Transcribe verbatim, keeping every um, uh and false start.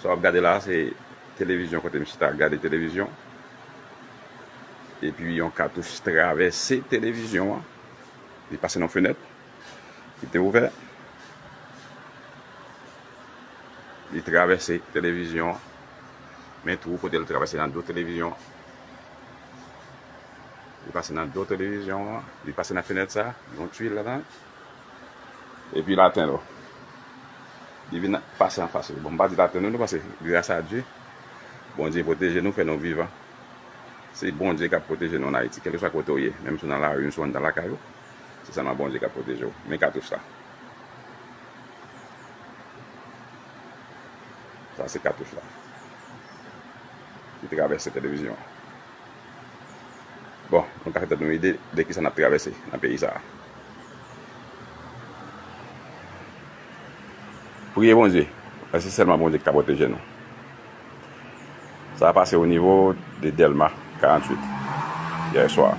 Sa w ap gade la, se televizyon kote m chita ap gade televizyon. Epi yon katouch travèse televizyon an. Li pase nan fenèt ki te ouvè. Li travèse televizyon an. Men twou kote l travèse nan do televizyon an. Li pase nan do televizyon an. Li pase nan fenèt sa. Yon twil ladan. Epi l atenn ou. Li vin pase anfas ou. Bon, m pa di l atenn ou non, paske gras a Dye, Bondye pwoteje nou, fè nou vivan. Se Bondye k ap pwoteje nou ann Ayiti, kèlkeswa kote w ye, menm si w nan lari, menm si w anndan lakay ou, se sèlman Bondye k ap pwoteje w. Men katouch la. Sa se katouch la. Li travèse televizyon an. Bon, nou ka fè tèt nou ide de kisa n ap travèse nan peyi sa a. Priye Bondye, paske se sèlman Bondye ki ka pwoteje nou. Sa a pase o nivo de Dèlma karanntuit yè swa.